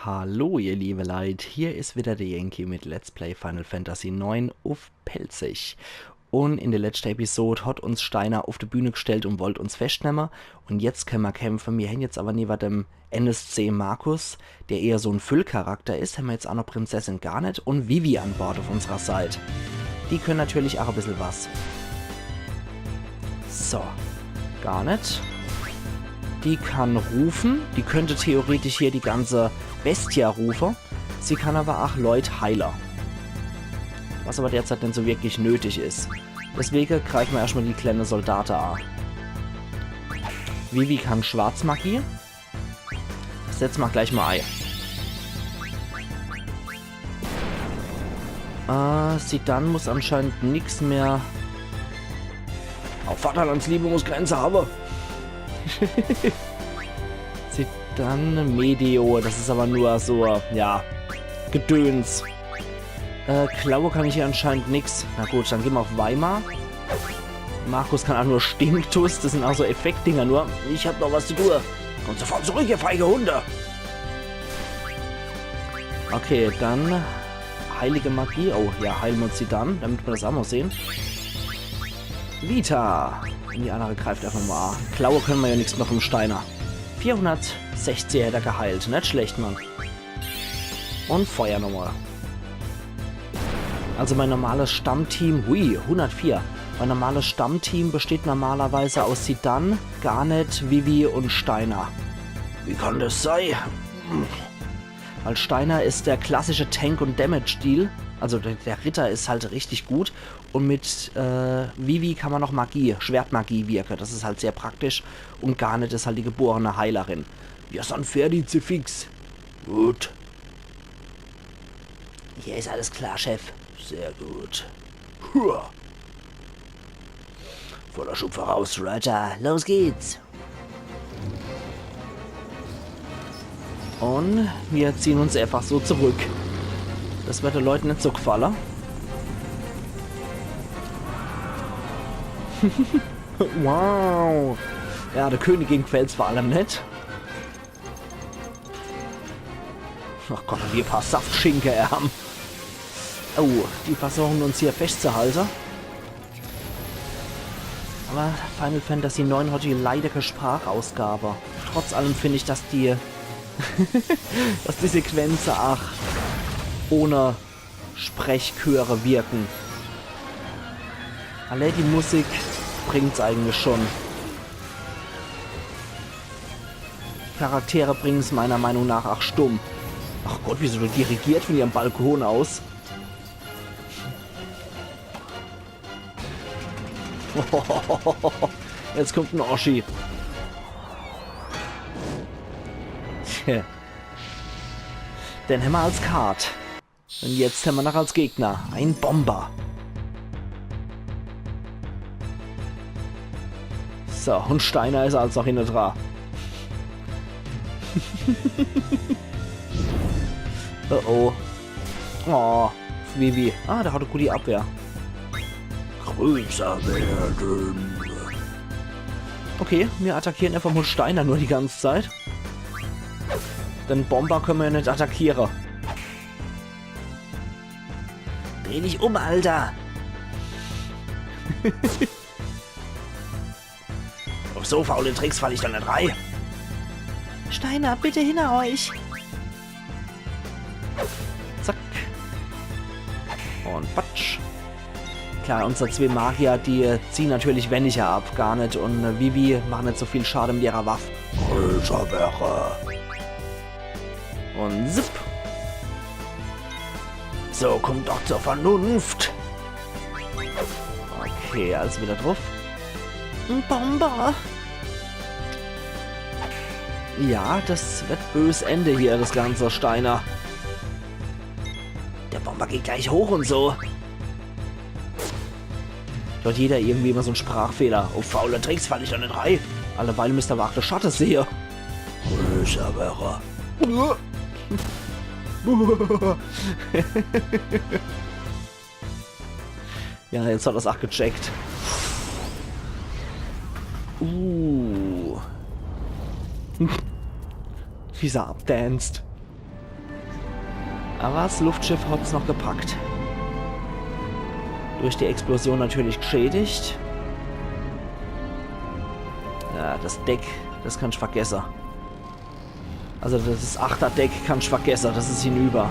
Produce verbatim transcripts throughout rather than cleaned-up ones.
Hallo, ihr liebe Leit, hier is wieder de Yankee mit Let's Play Final Fantasy neun uff Pälzisch. Un in de letschte Episod hat uns Steiner uff de Bühne gestellt un wollt uns feschtnemme. Un jetzt kenne mer kämpfe. Mir hän jetzt awwer newer dem N S C Markus, der eher so en Füllcharakter is, hän mer jetzt aa noch Prinzessin Garnet un Vivi an Bord uff unserer Seit. Die kenne natürlich aa e bissel was. So. Garnet. Die kann rufe. Die könnt theoretisch hier die ganze Bestie rufe. Sie kann awwer aa Leit heile. Was awwer derzeit net so wirklich nötig is. Deswege greife mer erschtmol die kleine Soldate aa. Vivi kann Schwarzmagie. Setze mer gleich mol ei. Äh, Zidane muss anscheinend nix mehr. Aa Vaterlandsliebe muss Grenze hawwe. Zidane, Medio, des is awwer nur so, ja, Gedöns. Äh, klaue kann ich hier anscheinend nix. Na gut, dann gehn mer uff Waymar. Markus kann aa nur Stinktuss, des sin aa so Effektdinger nur. Ich hab noch was zu tun. Kommt sofort zurück, ihr feige Hunde! Okay, dann heilige Magie. Oh, ja, heile mer uns die dann, damit mer des aa mol sehn. Vita! Un die annere greift äfach mol aa. Klaue kenne mer jo nix mehr vum Steiner. Vierhundertsechzig hätt er geheilt. Net schlecht, Mann. Un Feuer nochmol. Also mein normales Stammteam, hui, hundertvier. Mein normales Stammteam besteht normalerweise aus Zidane, Garnet, Vivi un Steiner. Wie kann des sei? Weil Steiner is der klassische Tank- un Damage-Deal. Also der, der Ritter is halt richtig gut. Un mit, äh, Vivi kann mer noch Magie, Schwertmagie wirke. Des is halt sehr praktisch. Un Garnet is halt die geborene Heilerin. Ja, san fertig, Zefix. Gut. Hier is alles klar, Chef. Sehr gut. Hua. Voller Schub voraus, Roger. Los geht's. Un mir ziehn uns äfach so zurück. Des werd de Leit net so gfalle. Wow. Ja, de Königin gfällt's vor allem net. Ach Gott, wie e paar Saftschinke er hän. Oh, die versuche uns hier feschtzuhalte. Awwer Final Fantasy neun hat jo leider kä Sprachausgabe. Trotz allem find ich, dass die, dass die Sequenze aa ohne Sprechchöre wirke. Allee die Musik bringt's eigentlich schun. Die Charaktere bringen's meiner Meinung nach aa stumm. Ach Gott, wie se do dirigiert vun ihrem Balkon aus. Jetzt kummt en Oschi. Tja. Den hämmer als Kart. Un jetzt hämmer noch als Gegner en Bomber. So, un Steiner is als noch hinnedra. Oh oh. Oh, Vivi. Ah, der hat e gute Abwehr. Größer werden. Okay, mir attackiere äfach mol Steiner nur die ganz Zeit. Den Bomber kenne mer jo net attackiere. Dreh dich um, Alter! Uff so faule Tricks fall ich doch net rei. Steiner, bitte hinner euch! Zack. Un patsch. Klar, unsere zwee Magier, die, äh, ziehe natürlich weniger ab. Garnet un, äh, Vivi mache net so viel Schade mit ihrer Waff. Größer wäre. Un zipp. So, komm doch zur Vernunft. Okay, alles wieder druff. En Bomber. Ja, des werd bös Ende hier, des ganze Steiner. Der Bomber geht gleich hoch un so. Do hat jeder irgendwie immer so en Sprachfehler. Uff faule Tricks fall ich doch net rei. Alleweil misst er awwer aa de Schatte sehe. Größer wäre. Ja, jetzt hat er's aa gecheckt. Uh. Wie se abdanzt. Aber das Luftschiff hat's noch gepackt. Durch die Explosion natürlich geschädigt. Ja, das Deck, das kannsch vergesse. Also das Achterdeck kannsch vergesse, das is hinüber.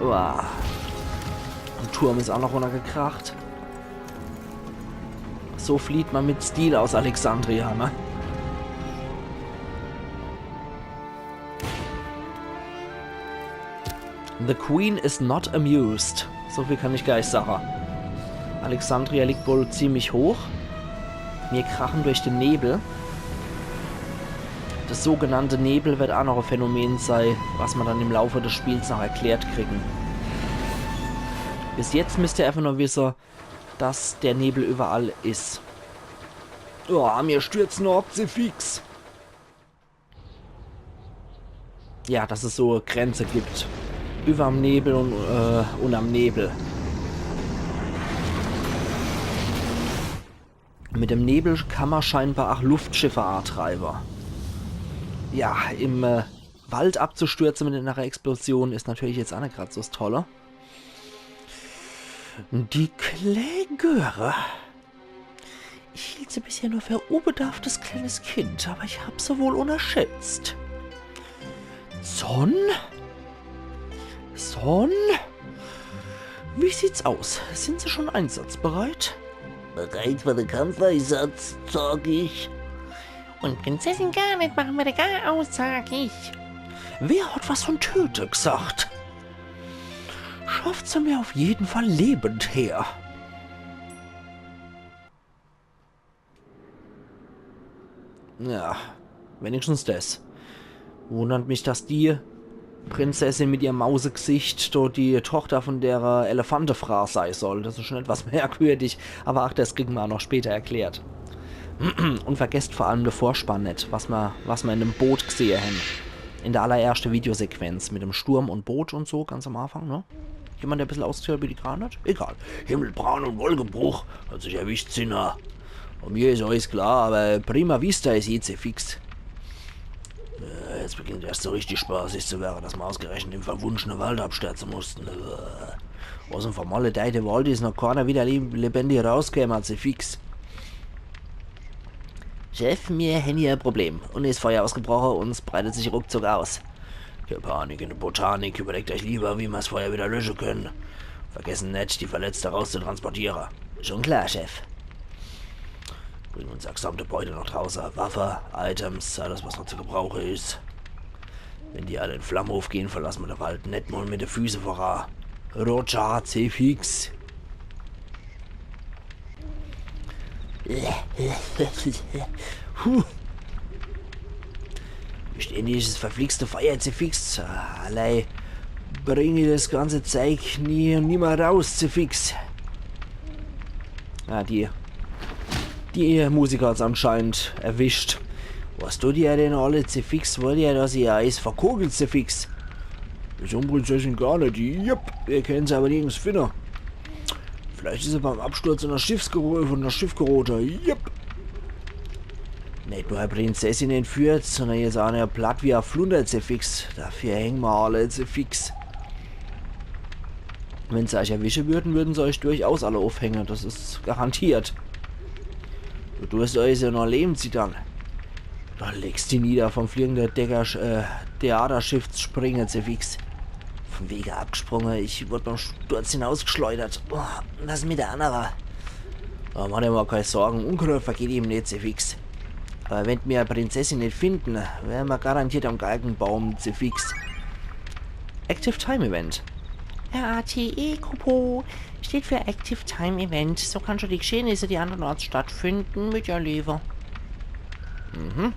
Uah. De Turm is auch noch runnergekracht. So flieht man mit Stil aus Alexandria, ne? The Queen is not amused. So viel kann ich gleich sage. Alexandria liegt wohl ziemlich hoch. Mir krachen durch den Nebel. Das sogenannte Nebel wird auch noch ein Phänomen sei, was man dann im Laufe des Spiels noch erklärt kriegen. Bis jetzt müsst ihr einfach nur wissen, dass der Nebel überall is. Oh, mir stürzen ab, Zefix. Ja, dass es so Grenze gibt. Überm Nebel und, äh, und am Nebel. Mit dem Nebel kann man scheinbar auch Luftschiffe antreiben. Ja, im äh, Wald abzustürzen mit einer Explosion is natürlich jetzt auch net grad so das Tolle. Die Klägere. Ich hielt se bisher nur für unbedarftes kleines Kind, aber ich hab se wohl unterschätzt. Zon? Zon? Wie sieht's aus? Sind Sie schon einsatzbereit? Bereit für den Kampfeinsatz, sag ich. Und Prinzessin Garnet machen wir gar aus, sag ich. Wer hat was von Töte gesagt? Schafft sie mir auf jeden Fall lebend her. Ja, wenigstens das. Wundert mich, dass die Prinzessin mit ihrem Mausegesicht do die Tochter von der äh, Elefantefra sei soll. Das is schon etwas merkwürdig, aber ach, das kriegen wir auch noch später erklärt. Und vergesst vor allem de Vorspann net, was mer, was mer in dem Boot gesehe hen. In der allererschte Videosequenz mit dem Sturm und Boot und so, ganz am Anfang, ne? Jemand, der ein bisschen ausgeführt wie die Granat? Egal. Himmelbraun und Wolkebruch. Hat sich erwischt, Sinner. Bei mir is alles klar, aber prima vista is jetzt fix. Äh, jetzt beginnt erst so richtig spaßig zu werden, dass wir ausgerechnet im verwunschene Wald abstürzen mussten. Äh, aus dem vermaledeite Wald is noch keiner wieder le lebendig rausgekommen, als fix. Chef, mir hen hier ein Problem. Und is Feuer ausgebrochen und es breitet sich ruckzuck aus. Keine Panik in der Botanik, überlegt euch lieber, wie mer's Feuer wieder löschen können. Vergessen net, die Verletzte rauszutransportieren. Schon klar, Chef. Bringen unser gesamte Beute noch draußen. Waffe, Items, alles, was noch zu gebrauchen is. Wenn die alle in Flamme aufgehen, verlassen wir den Wald net mal mit den Füßen voran. Roger, Zefix. Huh. Ständig is das verflixte Feuer, Zefix. Allei, bring ich das ganze Zeug nie und nimmer raus, Zefix. Ah, die. Die Musiker hat's anscheinend erwischt. Was tut ihr denn alle, Zefix? Wollt ihr, dass ihr eis verkugelt, Zefix? Wieso, Prinzessin Garnet? Jupp, wir können se aber nirgends finden. Vielleicht is er beim Absturz von der Schiffsgero-, von der Schiff gerote. Jupp. Net nur die Prinzessin entführt, sondern jetzt auch noch platt wie a Flunder, Zefix. Dafür hängen wir alle, Zefix. Wenn sie euch erwischen würden, würden sie euch durchaus alle aufhängen. Das is garantiert. Du tust euch ja noch leben, Zidane. Da legst du nieder vom fliegenden Decker, äh, Theaterschiff springen, Zefix. Vom Wege abgesprungen, ich wurde beim Sturz hinausgeschleudert. Boah, was mit der andere? Oh, mach dir mal keine Sorgen, Unkraut vergeht ihm net, Zefix. Aber wenn mir Prinzessin net finden, wären wir garantiert am Galgenbaum, Zefix. Active Time Event. R A T E, Kupo. Steht für Active Time Event. So kannst du die Geschehnisse, die andernorts stattfinden, miterleben. Mhm.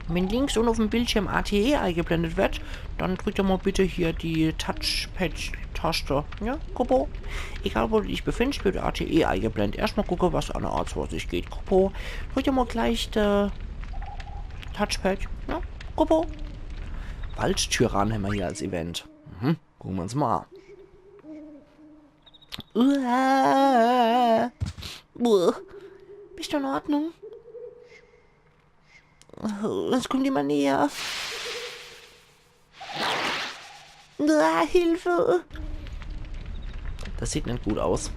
Wenn links unten auf dem Bildschirm A T E eingeblendet wird, dann drück doch mal bitte hier die Touchpad-Taste. Ja, Kupo? Egal, wo du dich befindest, wird A T E eingeblendet. Erstmal gucke, was an der Art vor sich geht. Kupo, drück doch mal gleich der Touchpad. Ja, Kupo? Waldtyrann haben wir hier als Event. Mhm. Gucken wir uns mal an. Uah. Uah. Bist du in Ordnung? Es kommt immer näher. Ah, Hilfe! Das sieht net gut aus.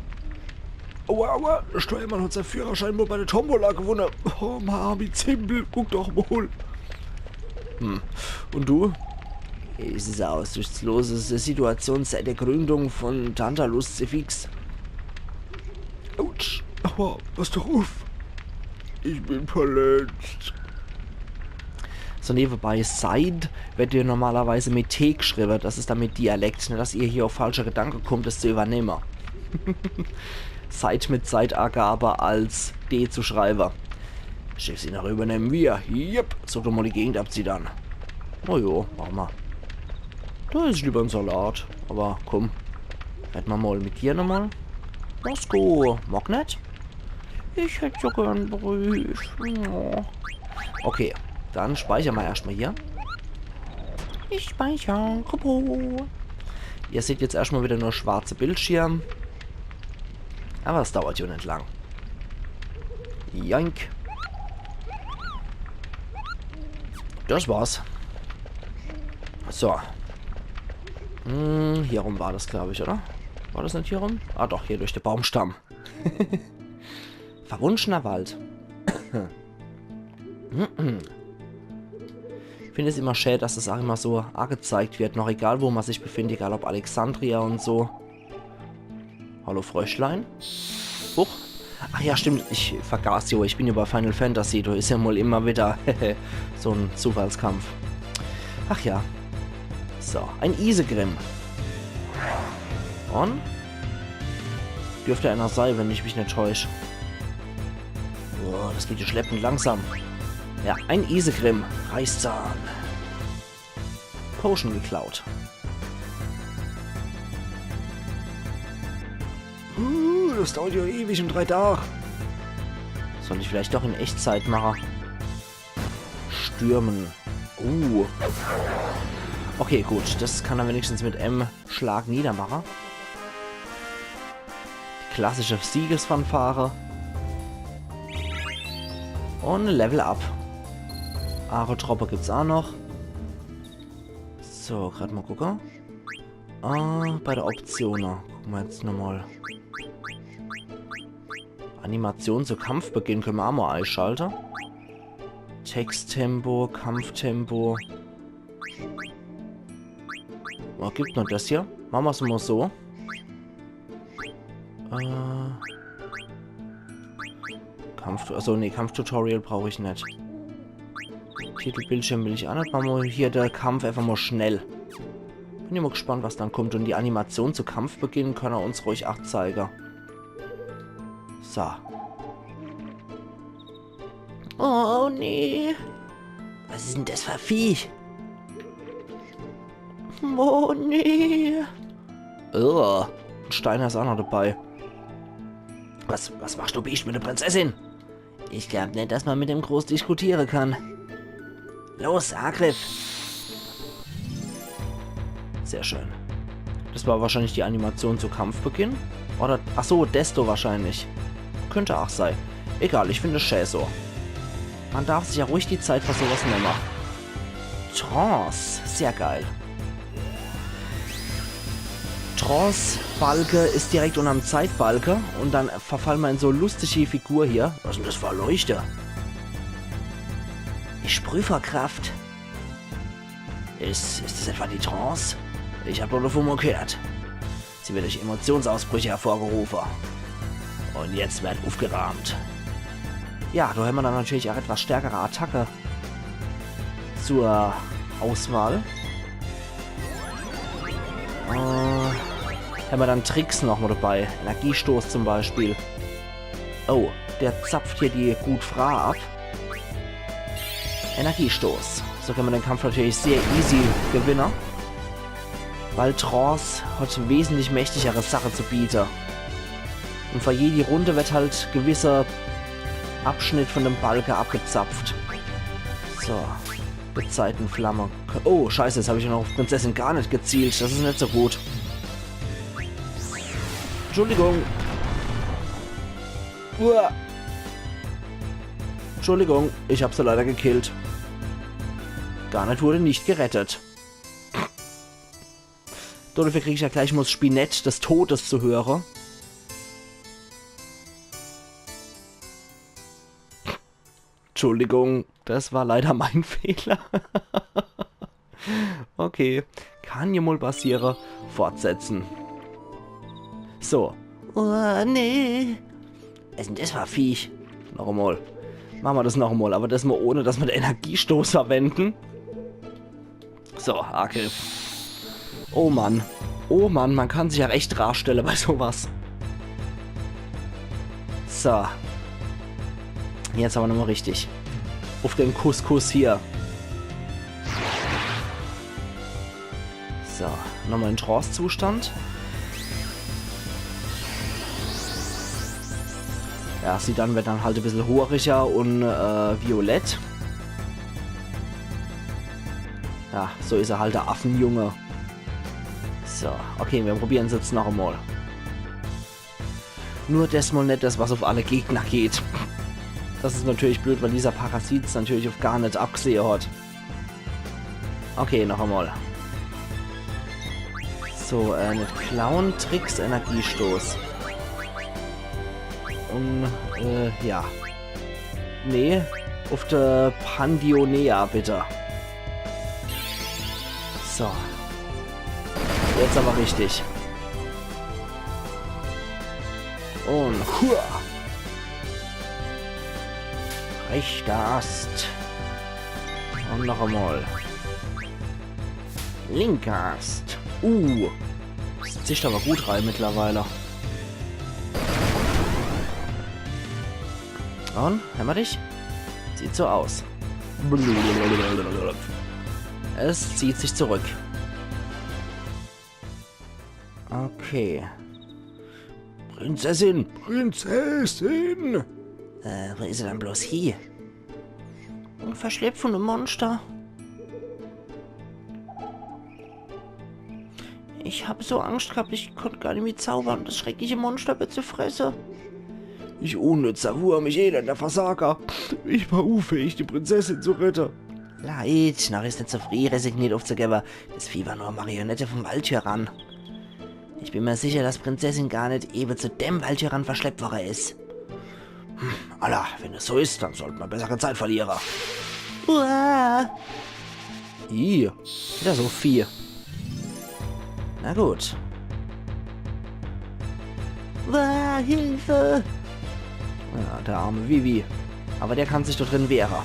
Aua, aua, de Steuermann hat sein Führerschein wohl bei der Tombola gewunne. Oh, mei armi Zimbel, guck doch mol. Hm. Und du? Es is e aussichtslose Situation seit der Gründung von Tantalus Zefix. Autsch, aua, pass doch uff. Ich bin verletzt. So, nebenbei, Cid wird jo normalerweise mit T geschriebe. Das is dann mit Dialekt, ne, dass ihr hier auf falsche Gedanke kommt, das zu übernehme. Cid mit Zeitagabe als D zu schreibe. Schiff sie noch übernehmen wir. Yep, so doch mol die Gegend abzieht dann. Na jo, mache mer. Da is lieber en Salat. Aber komm, rede mer mol mit dir nochmol. Moskau, Magnet? Ich hätt jo gern en Brief. Ja. Okay, dann speichere mer erscht mol hier. Ich speicher, Kopo. Ihr seht jetzt erscht mol wieder nur schwarze Bildschirm. Aber es dauert jo net lang. Joink. Das war's. So. Hm, hier rum war das, glaub ich, oder? War das net hier rum? Ah doch, hier durch de Baumstamm. Verwunschener Wald. Ich find es immer schä, dass das auch immer so angezeigt wird, noch egal, wo man sich befindet, egal ob Alexandria und so. Hallo Fröschlein. Huch. Ach ja, stimmt, ich vergaß jo, ich bin jo bei Final Fantasy, da is ja mol immer wieder so en Zufallskampf. Ach ja. So, ein Isegrim. Und? Dürfte einer sei, wenn ich mich net täusch. Oh, das geht jo schleppend langsam. Ja, ein Isegrim. Reißzahn. Potion geklaut. Uh, das dauert jo ewig, um drei Tage. Soll ich vielleicht doch in Echtzeit mache? Stürmen. Uh. Okay, gut. Das kann er wenigstens mit em Schlag niedermache. Die klassische Siegesfanfare. Und Level Up. Aatrotroppe gibt's auch noch. So, grad mol gucke. Ah, bei der Option. Gucke mer jetzt nochmol. Animation zu Kampfbeginn könne mer auch mol eischalte. Texttempo, Kampftempo. Oh, gibt nur das hier. Mache mer's mol so. Äh, Kampf, also nee, Kampftutorial brauch ich net. Titelbildschirm will ich auch net. Mache mer hier de Kampf einfach mol schnell. Bin immer gespannt, was dann kommt. Und die Animation zu Kampfbeginn kann er uns ruhig auch zeige. So. Oh nee. Was is denn das für Viech? Oh nee. Oh, ein Steiner is auch noch dabei. Was, was machst du, Biest, mit der Prinzessin? Ich glaub net, dass man mit dem groß diskutiere kann. Los, Angriff! Sehr schön. Das war wahrscheinlich die Animation zu Kampfbeginn. Oder, ach so, Desto wahrscheinlich. Könnte auch sei. Egal, ich finde es schä so. Man darf sich ja ruhig die Zeit für sowas nemme. Trance, sehr geil. Trance-Balke is direkt unterm Zeitbalke und dann verfallen mer in so lustige Figur hier. Was is denn das für e Leuchte? Ich sprüh vor Kraft. Is, is das etwa die Trance? Ich hab nur davon gehört. Sie wird durch Emotionsausbrüche hervorgerufen. Und jetzt wird aufgeräumt. Ja, da haben wir dann natürlich auch etwas stärkere Attacke zur Auswahl. Äh, haben wir dann Tricks noch mal dabei. Energiestoß zum Beispiel. Oh, der zapft hier die gut Fra ab. Energiestoß. So können wir den Kampf natürlich sehr easy gewinnen. Weil Trance hat wesentlich mächtigere Sache zu bieten. Und für jede Runde wird halt gewisser Abschnitt von dem Balke abgezapft. So. Gezeitenflamme. Oh, scheiße, jetzt hab ich ja noch auf Prinzessin Garnet gezielt. Das is net so gut. Entschuldigung. Uah. Entschuldigung, ich hab sie leider gekillt. Garnet wurde nicht gerettet. Dodefür krieg ich ja gleich mol 's Spinett des Todes zu höre. Entschuldigung, das war leider mein Fehler. Okay, kann ja mol passiere. Fortsetzen. So. Oh, nee. Was is denn das für e Viech? Noch emol. Mache mer das noch emol, aber das mol ohne, dass mer de Energiestoß verwenden. So, Arkel. Oh Mann. Oh Mann, man kann sich ja echt rastelle bei sowas. So. Jetzt aber nochmal richtig. Uff den Couscous hier. So, nochmal in Trance-Zustand. Ja, Zidane wird dann halt e bissel horiger und, äh, violett. Ja, so is er halt, der Affenjunge. So, okay, wir probieren's jetzt noch emol. Nur desmol net das, was uff alle Gegner geht. Das is natürlich blöd, weil dieser Parasit es natürlich uff gar net abgesehe hat. Okay, noch emol. So, äh, net klauen, Tricks, Energiestoß. Und, äh, ja. Nee, uff de Pandionea, bitte. So. Jetzt aber richtig. Und hua. Rechter Ast. Und noch emol. Linker Ast. Uh. Das zischt aber gut rein mittlerweile. Und, hämmer dich? Sieht so aus. Es zieht sich zurück. Okay. Prinzessin, Prinzessin! Äh, wo is er dann bloß hie? Verschleppt vun em Monster. Ich hab so Angst gehabt, ich konnt gar nimmi zaubern. Das schreckliche Monster wird se fresse. Ich unnützer Wurm, ich elender Versager. Ich war unfähig, die Prinzessin zu rette. Leid, noch is net zu frieh, resigniert uffzugewwe. Das Vieh war nur e Marionette vom Waldtyrann. Ich bin mir sicher, dass Prinzessin gar net ewe zu dem Waldtyrann verschleppt worre is. Hm, alla, wenn es so is, dann sollt mer besser kee Zeit verliere. Uah. Ih, wieder so viel. Na gut. Uah, Hilfe! Ja, der arme Vivi. Aber der kann sich do drin wehre.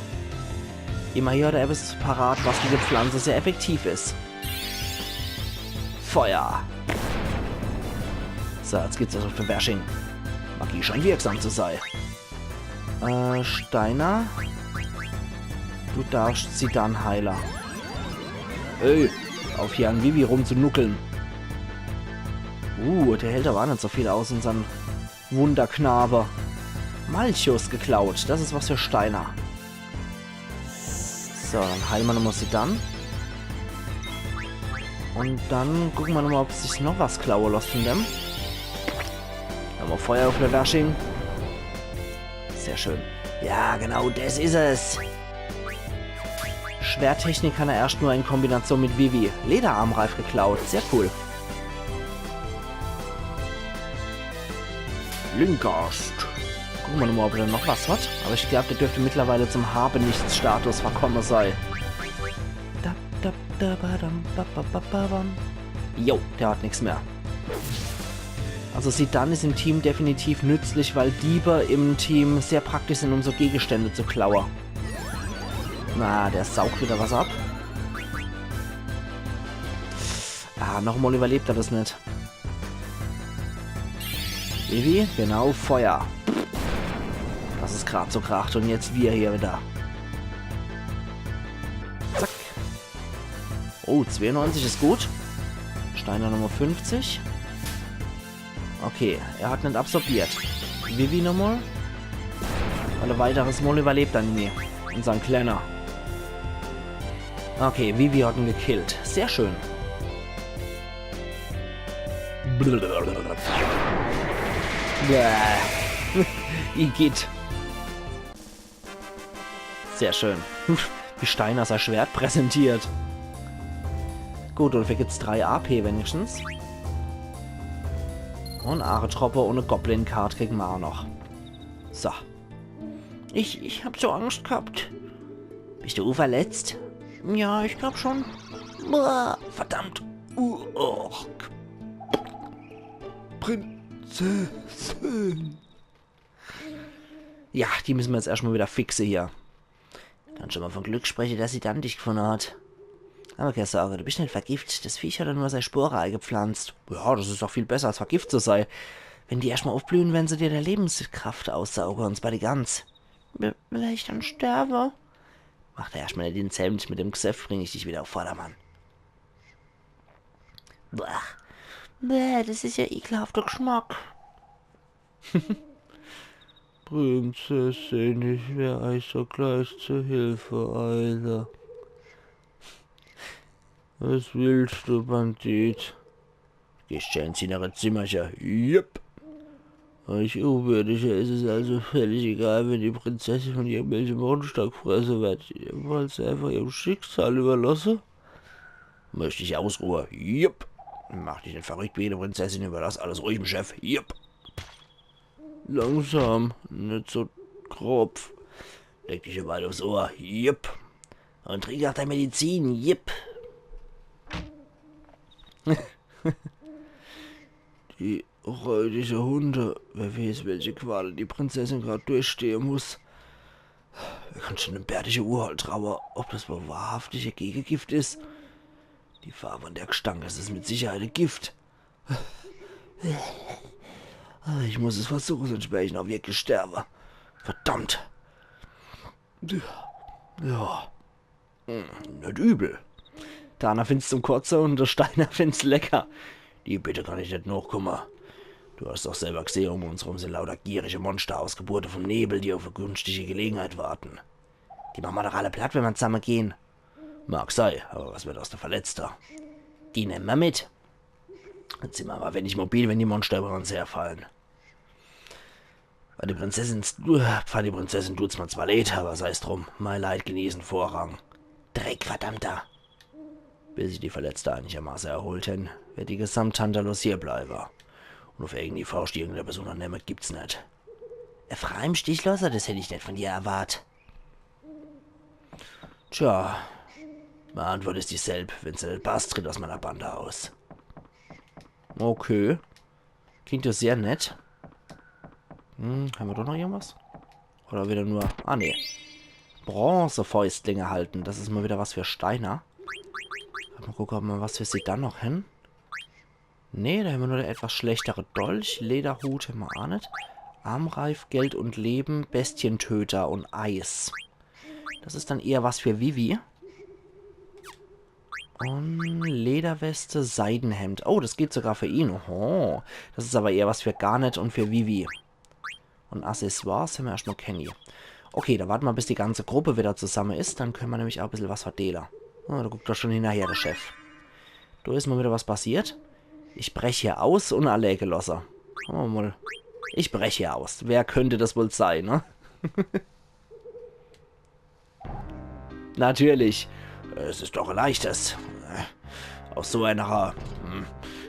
Immerhin hat er etwas parat, was mit der Pflanze sehr effektiv is. Feuer. So, jetzt geht's also für Bashing. Magie scheint wirksam zu sein. Äh, Steiner. Du darfst Zidane heile. Ey, auf hier an Vivi rumzunuckeln. Uh, der hält aber auch nicht so viel aus, unsern Wunderknabe. Malchus geklaut. Das is was für Steiner. So, dann heile mer nochmal Zidane. Und dann gucke mer nochmal, ob sich noch was klaue lässt von dem. Nochmal Feuer auf de Dashing. Sehr schön. Ja, genau, das is es. Schwerttechnik kann er erst nur in Kombination mit Vivi. Lederarmreif geklaut. Sehr cool. Linker Ast. Gucke mer nochmal, ob er noch was hat. Aber ich glaub, der dürfte mittlerweile zum Habe-nichts-Status verkomme sei. Da, da, da, ba, dam, ba, ba, ba, ba, bam. Jo, der hat nix mehr. Also Zidane is im Team definitiv nützlich, weil Diebe im Team sehr praktisch sind, um so Gegenstände zu klaue. Na, der saugt wieder was ab. Ah, nochmal überlebt er das net. Vivi, genau, Feuer. Das is grad so kracht. Und jetzt wir hier wieder. Zack. Oh, zweiundneunzig is gut. Steiner Nummer fünfzig. Okay, er hat net absorbiert. Vivi nochmal. Weil e weiteres Mal überlebt er nie. Unsern Kleiner. Okay, Vivi hat ihn gekillt. Sehr schön. Bäh. Igitt. Sehr schön. Wie Steiner sei Schwert präsentiert. Gut, un do gibt's drei A P wenigstens. Un Aaretroppe un e Goblin-Card kriegen mer aa noch. So. Ich, ich hab so Angst gehabt. Bist du verletzt? Ja, ich glaub schon. Boah, verdammt. Uork. Prinzessin. Ja, die müssen mer jetzt erschtmol wieder fixe hier. Kannst schon mol von Glück spreche, dass sie dann dich gefunne hat. Aber keine Sorge, du bist net vergift. Das Viech hat nur sei Spore eingepflanzt. Ja, das is doch viel besser, als vergift zu sei. Wenn die erschtmol aufblühen, werden se dir der Lebenskraft aussauge, un zwar die ganz. W-, will ich dann sterbe? Mach der erschtmol net ins Hemd, mit dem Gseff bring ich dich wieder auf Vordermann. Boah. Bäh, das is ja ekelhafter Geschmack. Prinzessin, ich wer eich so gleich zu Hilfe eile. Was willst du, Bandit? Gehst schee ins innere Zimmerche. Jupp. Eich Unwürdige is es also völlig egal, wenn die Prinzessin von irgendwelche Monster gefresse wird. Ihr wollt se einfach ihrem Schicksal überlasse? Möcht dich ausruhe. Jupp. Mach dich net verrückt wie jede Prinzessin, überlass alles ruhig dem Chef. Jupp. Langsam, net so grob. Leg dich e Weil aufs Ohr. Jupp. Un trink aa dei Medizin. Jupp. Die räudige Hunde. Wer weeß, welche Quale die Prinzessin grad durchstehe muss. Wer kann schon dem bärtige Urhol traue? Ob das wohl wahrhaftig e Gegegift is? Die Farbe un der Gestank, es is mit Sicherheit e Gift. Ich muss es versuche, sonst wer ich noch wirklich sterbe. Verdammt. Ja. Hm, net übel. Der Anna find's zum Kotze un der Steiner find's lecker. Die Bitte kann ich net nochkumme. Du hast doch selber gsehe, um uns rum sind lauter gierige Monster ausgeburt vom Nebel, die auf e günstige Gelegenheit warten. Die mache mer doch alle platt, wenn mer zusamme gehen. Mag sei, aber was wird aus der Verletzte? Die nemme mer mit. Jetzt sind mer aber wenig mobil, wenn die Monster über uns herfallen. Pfadi Prinzessin, Pfadi Prinzessin tut's mer zwar leid, aber sei's drum. Mei Leid genießen Vorrang. Dreck, verdammter! Bis ich die Verletzte einigermaße erholt hen, wird die gesamt Tantalus hier bleibe. Un auf eigeni Fauscht irgendetwas unnernemme gibt's net. E Frei im Stich losse, das hätt ich net von dir erwart. Tja, mei Antwort is dieselb. Wenn's net passt, tritt aus meiner Bande aus. Okay. Klingt ja sehr nett. Hm, haben wir doch noch irgendwas? Oder wieder nur... Ah, nee. Bronzefäustling erhalten. Das is mal wieder was für Steiner. Mal gucke, ob wir was für sie dann noch hen. Nee, da haben wir nur der etwas schlechtere Dolch. Lederhut haben wir auch net. Armreif, Geld und Leben, Bestientöter und Eis. Das is dann eher was für Vivi. Und Lederweste, Seidenhemd. Oh, das geht sogar für ihn. Oho. Das is aber eher was für Garnet und für Vivi. Und Accessoires haben wir erstmal kenni. Okay, da warten wir, bis die ganze Gruppe wieder zusammen is. Dann können wir nämlich auch ein bisschen was verdeele. Oh, da guckt er schon hinterher, der Chef. Da is mal wieder was passiert. Ich brech hier aus und allee gelosse. Schauen wir mal. Ich brech hier aus. Wer könnte das wohl sein, ne? Natürlich. Es is doch e leichtes, aus so einer, hm,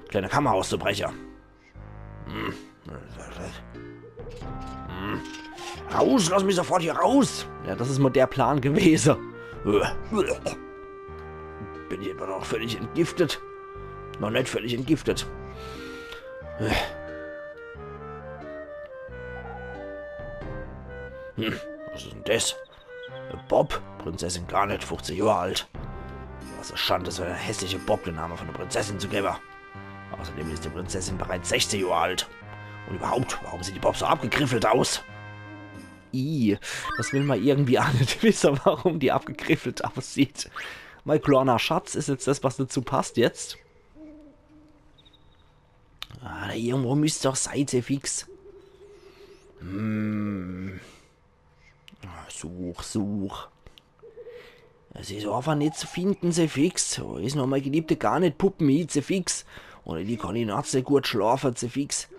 kleine Kammer auszubrechen. Hm. Hm. Raus, lass mich sofort hier raus! Ja, das is mal der Plan gewesen. Bin ich etwa noch völlig entgiftet? Noch net völlig entgiftet. Hm, was is denn das? Bob, Prinzessin Garnet, fünfzehn Johr alt. Was e Schand, so e hässliche Bob den Namen von der Prinzessin zu geben. Außerdem is die Prinzessin bereits sechzehn Johr alt. Und überhaupt, warum sieht die Bob so abgegriffelt aus? I, das will man irgendwie auch net wissen, warum die abgegriffelt aussieht. Mein kleiner Schatz is jetzt das, was dazu passt jetzt. Ah, da irgendwo müsst doch sei, Zefix. Hm. Ah, such, such. Es is einfach net zu finden, Zefix. Wo is noch mei geliebte Garnet-Puppen hin, Zefix? Ohne die kann ich nachts net gut schlafen, Zefix.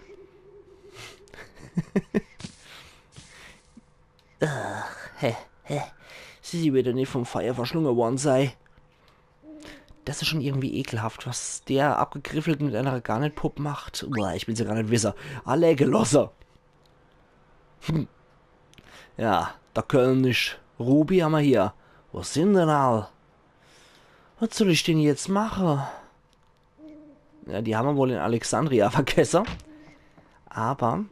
Ach, hä, hä. Sie wird ja net vom Feier verschlungen worden sei. Das is schon irgendwie ekelhaft, was der abgegriffelt mit einer Garnet-Pupp macht. Uah, ich will's jo gar net wisse. Alle gelosse. Hm. Ja, der König Ruby hammer hier. Wo sin denn all? Was soll ich denn jetzt mache? Ja, die hammer wohl in Alexandria vergesse. Aber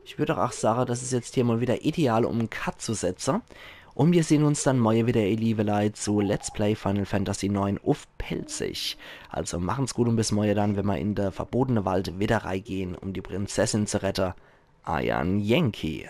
ich würd doch auch sage, das is jetzt hier mal wieder ideal, um en Cut zu setze. Und wir sehen uns dann morje wieder, ihr liebe Leit, zu Let's Play Final Fantasy neun uff Pälzisch. Also machen's gut und bis morje dann, wenn mer in de verbotene Wald wieder reigehen, um die Prinzessin zu rette. Eier Yankee.